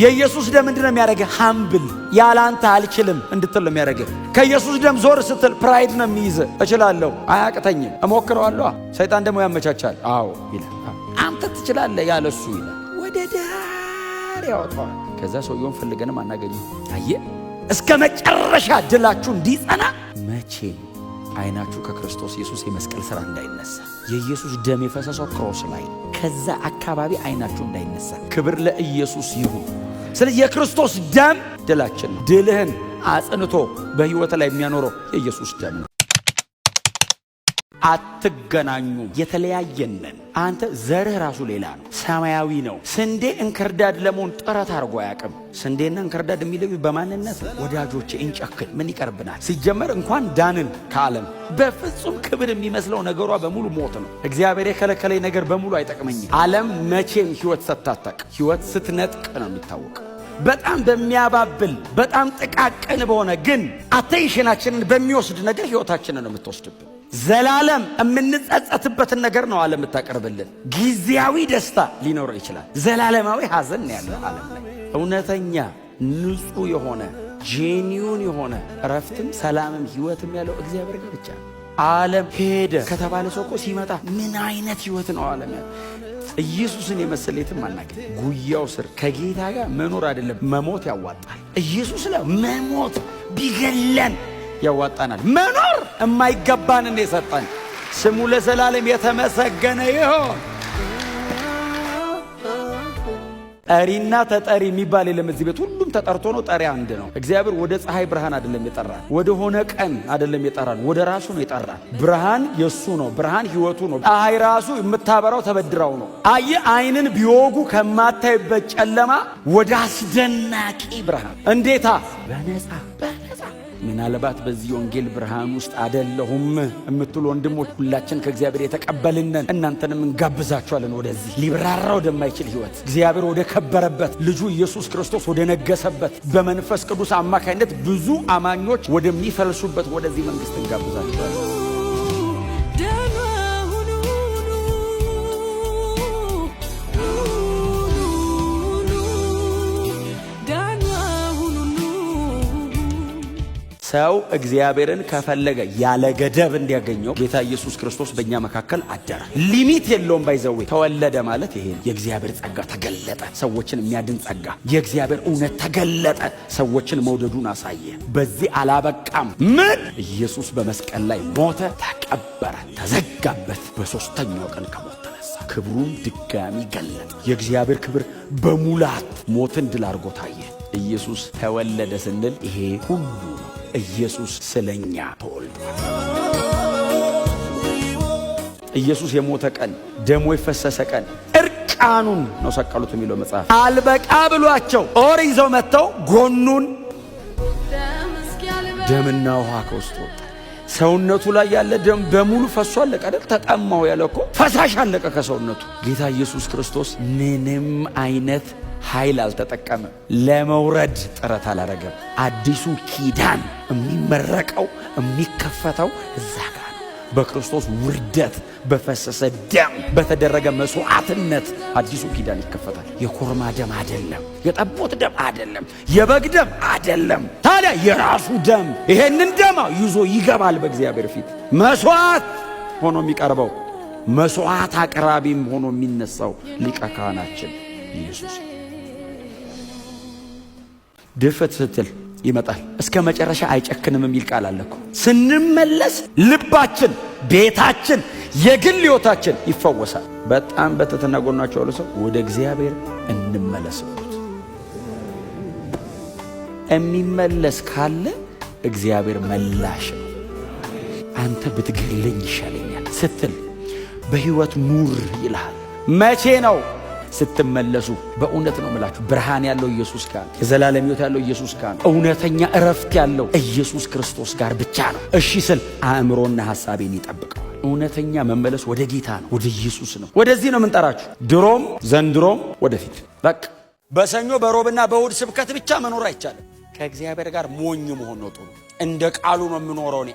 የኢየሱስ ደም ምንድን ነው የሚያደርግህ? Humble፣ ያለ አንተ አልችልም እንድትል ነው የሚያደርግህ። ከኢየሱስ ደም ዞር ስትል pride ነው የሚይዝህ። እችላለሁ፣ አያቅተኝም፣ እሞክረዋለሁ። ሰይጣን ደግሞ ያመቻቻል። አዎ ይላል፣ አንተ ትችላለህ ያለ እሱ ይላል። ወደ ዳር ያወጣዋል። ከዛ ሰውየውን ፈልገንም አናገኘው። አየህ፣ እስከ መጨረሻ ድላችሁ እንዲጸና መቼም አይናችሁ ከክርስቶስ ኢየሱስ የመስቀል ሥራ እንዳይነሳ። የኢየሱስ ደም የፈሰሰው cross ላይ፣ ከዛ አካባቢ አይናችሁ እንዳይነሳ። ክብር ለኢየሱስ ይሁን። ስለዚህ የክርስቶስ ደም ድላችን ነው። ድልህን አጽንቶ በሕይወት ላይ የሚያኖረው የኢየሱስ ደም ነው። አትገናኙም። የተለያየነን። አንተ ዘርህ ራሱ ሌላ ነው፣ ሰማያዊ ነው። ስንዴ እንክርዳድ ለመሆን ጥረት አድርጎ አያውቅም። ስንዴና እንክርዳድ የሚለዩ በማንነት ነው። ወዳጆቼ፣ እንጨክን፣ ምን ይቀርብናል? ሲጀመር እንኳን ዳንን ከዓለም። በፍጹም ክብር የሚመስለው ነገሯ በሙሉ ሞት ነው። እግዚአብሔር የከለከለኝ ነገር በሙሉ አይጠቅመኝም። ዓለም መቼም ሕይወት ሰጥታ፣ ሕይወት ስትነጥቅ ነው የሚታወቀው። በጣም በሚያባብል፣ በጣም ጥቃቅን በሆነ ግን attention ኣችንን በሚወስድ ነገር ሕይወታችንን ነው የምትወስድብን። ዘላለም የምንጸጸትበትን ነገር ነው ዓለም የምታቀርብልን። ጊዜያዊ ደስታ ሊኖረው ይችላል። ዘላለማዊ ሐዘን ነው ያለው ዓለም ላይ። እውነተኛ ንጹሕ የሆነ፣ genuine የሆነ እረፍትም ሰላምም ሕይወትም ያለው እግዚአብሔር ጋር ብቻ ነው። ዓለም ሄደ ከተባለ ሰው እኮ ሲመጣ ምን አይነት ሕይወት ነው ዓለም ያለ? ኢየሱስን የመሰለ የትም አናገኝ። ጉያው ስር ከጌታ ጋር መኖር አይደለም መሞት ያዋጣል። ኢየሱስ ላይ መሞት ቢገለን ያዋጣናል። መኖር የማይገባንን የሰጠን ስሙ ለዘላለም የተመሰገነ ይሁን። ጠሪና ተጠሪ የሚባል የለም እዚህ ቤት። ሁሉም ተጠርቶ ነው። ጠሪ አንድ ነው። እግዚአብሔር ወደ ፀሐይ ብርሃን አይደለም የጠራን፣ ወደ ሆነ ቀን አይደለም የጠራን፣ ወደ ራሱ ነው የጠራን። ብርሃን የእሱ ነው። ብርሃን ህይወቱ ነው። ፀሐይ ራሱ የምታበራው ተበድራው ነው። አየ፣ አይንን ቢወጉ ከማታይበት ጨለማ ወደ አስደናቂ ብርሃን። እንዴታ! በነፃ፣ በነፃ። ምናልባት በዚህ ወንጌል ብርሃን ውስጥ አደለሁም የምትሉ ወንድሞች፣ ሁላችን ከእግዚአብሔር የተቀበልነን እናንተንም እንጋብዛችኋለን ወደዚህ ሊብራራ ወደማይችል ህይወት፣ እግዚአብሔር ወደ ከበረበት፣ ልጁ ኢየሱስ ክርስቶስ ወደ ነገሰበት፣ በመንፈስ ቅዱስ አማካኝነት ብዙ አማኞች ወደሚፈልሱበት ወደዚህ መንግስት እንጋብዛችኋለን። ደህና ሁኑ፣ ኑ፣ ደህና ሁኑ። ሰው እግዚአብሔርን ከፈለገ ያለ ገደብ እንዲያገኘው ጌታ ኢየሱስ ክርስቶስ በእኛ መካከል አደረ። Limit የለውም። By the way፣ ተወለደ ማለት ይሄ ነው። የእግዚአብሔር ጸጋ ተገለጠ፣ ሰዎችን የሚያድን ጸጋ። የእግዚአብሔር እውነት ተገለጠ፣ ሰዎችን መውደዱን አሳየ። በዚህ አላበቃም። ምን? ኢየሱስ በመስቀል ላይ ሞተ፣ ተቀበረ፣ ተዘጋበት። በሦስተኛው ቀን ከሞት ተነሳ። ክብሩን ድጋሚ ገለጠ። የእግዚአብሔር ክብር በሙላት ሞትን ድል አድርጎ ታየ። ኢየሱስ ተወለደ ስንል ይሄ ሁሉ ነው። ኢየሱስ ስለኛ ተወልዷል። ኢየሱስ የሞተ ቀን፣ ደሞ የፈሰሰ ቀን እርቃኑን ነው ሰቀሉት የሚለው መጽሐፍ። አልበቃ ብሏቸው ጦር ይዘው መጥተው ጎኑን፣ ደምና ውሃ ከውስጡ ወጣ። ሰውነቱ ላይ ያለ ደም በሙሉ ፈሶ አለቀ አይደል? ተጠማው ያለ እኮ ፈሳሽ አለቀ ከሰውነቱ። ጌታ ኢየሱስ ክርስቶስ ምንም አይነት ኃይል አልተጠቀመም። ለመውረድ ጥረት አላረገም። አዲሱ ኪዳን የሚመረቀው፣ የሚከፈተው እዛ ጋር ነው። በክርስቶስ ውርደት፣ በፈሰሰ ደም፣ በተደረገ መስዋዕትነት አዲሱ ኪዳን ይከፈታል። የኮርማ ደም አይደለም፣ የጠቦት ደም አይደለም፣ የበግ ደም አይደለም። ታዲያ የራሱ ደም። ይሄንን ደም ይዞ ይገባል በእግዚአብሔር ፊት፣ መስዋዕት ሆኖ የሚቀርበው፣ መስዋዕት አቅራቢም ሆኖ የሚነሳው ሊቀ ካህናችን ኢየሱስ። ድፍት ስትል ይመጣል። እስከ መጨረሻ አይጨክንም የሚል ቃል አለ እኮ። ስንመለስ ልባችን፣ ቤታችን፣ የግል ሕይወታችን ይፈወሳል። በጣም በትህትና ጎናቸው ያሉ ሰው ወደ እግዚአብሔር እንመለስ በሉት። የሚመለስ ካለ እግዚአብሔር መላሽ ነው። አንተ ብትገለኝ ይሻለኛል ስትል በሕይወት ኑር ይልሃል። መቼ ነው? ስትመለሱ። በእውነት ነው የምላችሁ፣ ብርሃን ያለው ኢየሱስ ጋር፣ የዘላለም ሕይወት ያለው ኢየሱስ ጋር፣ እውነተኛ እረፍት ያለው ኢየሱስ ክርስቶስ ጋር ብቻ ነው። እሺ ስል አእምሮና ሐሳቤን ይጠብቀዋል። እውነተኛ መመለስ ወደ ጌታ ነው፣ ወደ ኢየሱስ ነው። ወደዚህ ነው የምንጠራችሁ፣ ድሮም ዘንድሮም ወደፊት። በቃ በሰኞ፣ በሮብና በእሁድ ስብከት ብቻ መኖር አይቻልም። ከእግዚአብሔር ጋር ሞኝ መሆን ነው ጥሩ። እንደ ቃሉ ነው የምኖረው። እኔ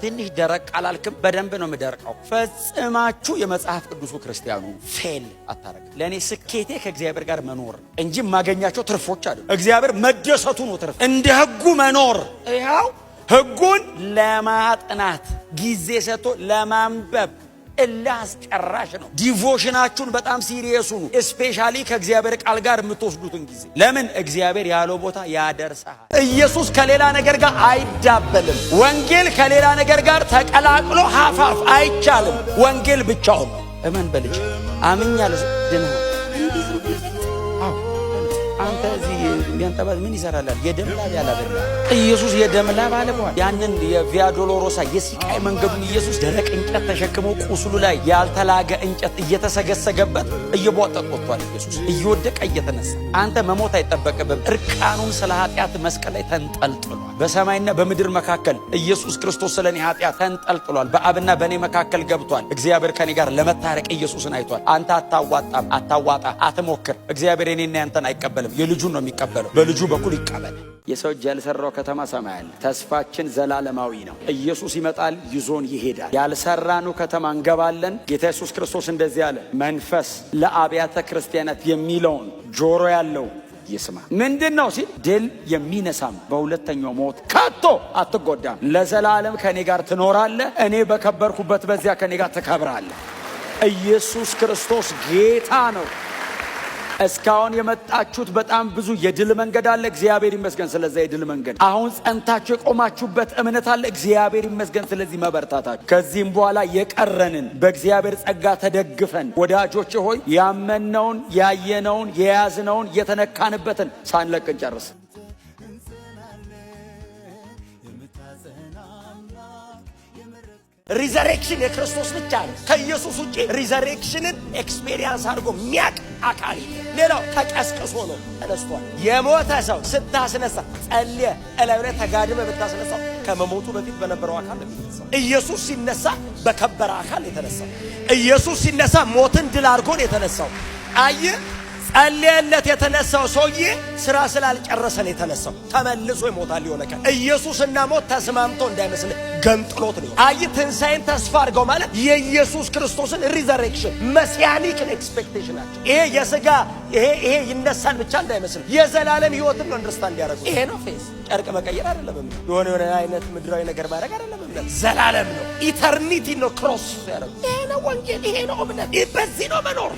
ትንሽ ደረቅ አላልክም፣ በደንብ ነው የምደርቀው። ፈጽማችሁ የመጽሐፍ ቅዱሱ ክርስቲያኑ fail አታረግ። ለእኔ ስኬቴ ከእግዚአብሔር ጋር መኖር ነው እንጂ የማገኛቸው ትርፎች አሉ። እግዚአብሔር መደሰቱ ነው ትርፍ። እንደ ህጉ መኖር፣ ይኸው ህጉን ለማጥናት ጊዜ ሰጥቶ ለማንበብ እልህ አስጨራሽ ነው። Devotion ኣችሁን በጣም serious ሁኑ። Especially ከእግዚአብሔር ቃል ጋር የምትወስዱትን ጊዜ። ለምን? እግዚአብሔር ያለው ቦታ ያደርሰሃል። ኢየሱስ ከሌላ ነገር ጋር አይዳበልም። ወንጌል ከሌላ ነገር ጋር ተቀላቅሎ half half አይቻልም። ወንጌል ብቻውን ነው። እመን በልጅ አምኛለሁ። ድነሃል። አዎ፣ አንተ እዚህ የሚያንጠባ ምን ይሰራላል? የደም ላብ ያላበላ ኢየሱስ የደም ላብ አልበዋል። ያንን የቪያ ዶሎሮሳ የስቃይ መንገዱን ኢየሱስ ደረቅ እንጨት ተሸክሞ ቁስሉ ላይ ያልተላገ እንጨት እየተሰገሰገበት እየቧጠጥ ወጥቷል። ኢየሱስ እየወደቀ እየተነሳ፣ አንተ መሞት አይጠበቅብም። እርቃኑን ስለ ኃጢአት መስቀል ላይ ተንጠልጥሏል። በሰማይና በምድር መካከል ኢየሱስ ክርስቶስ ስለ እኔ ኃጢአት ተንጠልጥሏል። በአብና በእኔ መካከል ገብቷል። እግዚአብሔር ከኔ ጋር ለመታረቅ ኢየሱስን አይቷል። አንተ አታዋጣም፣ አታዋጣ፣ አትሞክር። እግዚአብሔር የኔና ያንተን አይቀበልም፣ የልጁን ነው የሚቀበለው። በልጁ በኩል ይቀበል። የሰው እጅ ያልሰራው ከተማ ሰማይ አለ። ተስፋችን ዘላለማዊ ነው። ኢየሱስ ይመጣል፣ ይዞን ይሄዳል። ያልሰራነው ከተማ እንገባለን። ጌታ ኢየሱስ ክርስቶስ እንደዚህ አለ፣ መንፈስ ለአብያተ ክርስቲያናት የሚለውን ጆሮ ያለው ይስማ። ምንድን ነው ሲል፣ ድል የሚነሳም በሁለተኛው ሞት ከቶ አትጎዳም፣ ለዘላለም ከእኔ ጋር ትኖራለህ፣ እኔ በከበርኩበት በዚያ ከእኔ ጋር ትከብራለህ። ኢየሱስ ክርስቶስ ጌታ ነው። እስካሁን የመጣችሁት በጣም ብዙ የድል መንገድ አለ። እግዚአብሔር ይመስገን ስለዛ የድል መንገድ። አሁን ጸንታችሁ የቆማችሁበት እምነት አለ። እግዚአብሔር ይመስገን ስለዚህ መበርታታችሁ። ከዚህም በኋላ የቀረንን በእግዚአብሔር ጸጋ ተደግፈን፣ ወዳጆች ሆይ፣ ያመንነውን፣ ያየነውን፣ የያዝነውን፣ የተነካንበትን ሳንለቅ እንጨርስ። የምታጸና አምላክ የመረጥከን Resurrection የክርስቶስ ብቻ ነው። ከኢየሱስ ውጭ resurrection ን experience አድርጎ የሚያቅ አካል የለም። ሌላው ተቀስቅሶ ነው ተነስቷል። የሞተ ሰው ስታስነሳ፣ ጸልየ እላዩ ላይ ተጋድመ ብታስነሳው ከመሞቱ በፊት በነበረው አካል ነው የሚነሳው። ኢየሱስ ሲነሳ በከበረ አካል የተነሳው። ኢየሱስ ሲነሳ ሞትን ድል አድርጎ ነው የተነሳው። አየ፣ ጸልየለት የተነሳው ሰውዬ ስራ ስላልጨረሰ ነው የተነሳው። ተመልሶ ይሞታል የሆነ ቀን። ኢየሱስና ሞት ተስማምቶ እንዳይመስል ገንጥሎት ነው። አይ፣ ትንሣኤን ተስፋ አድርገው ማለት የኢየሱስ ክርስቶስን resurrection messianic expectation ኣቸው። ይሄ የስጋ ይሄ ይነሳል ብቻ እንዳይመስል የዘላለም ሕይወትን ነው understand ያደረጉ። ይሄ ነው faith። ጨርቅ መቀየር አይደለም እምነት። የሆነ አይነት ምድራዊ ነገር ማድረግ አይደለም እምነት። ዘላለም ነው። Eternity ነው cross ያደረጉ። ይሄ ነው ወንጌል። ይሄ ነው እምነት። በዚህ ነው መኖር።